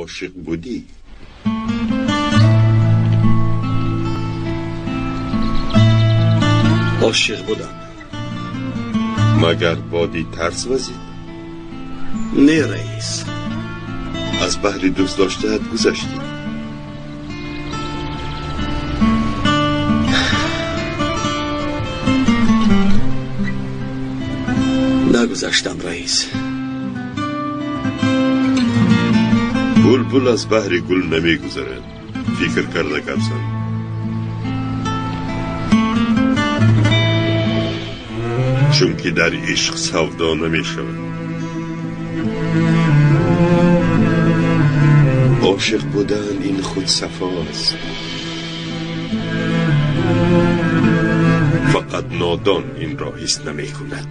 ошиқ будӣ? Ошиқ будам. Магар боди тарс вазид? Не, раис. Аз баҳри дӯст доштаат гузаштӣ. Нагузаштам, раис. Булбул аз баҳри гул намегузарад. Фикр карда гап зан. Чунки дар ишқ савдо намешавад. Ошиқ будан ин худ сафо аст. Фақат нодон инро ҳис намекунад.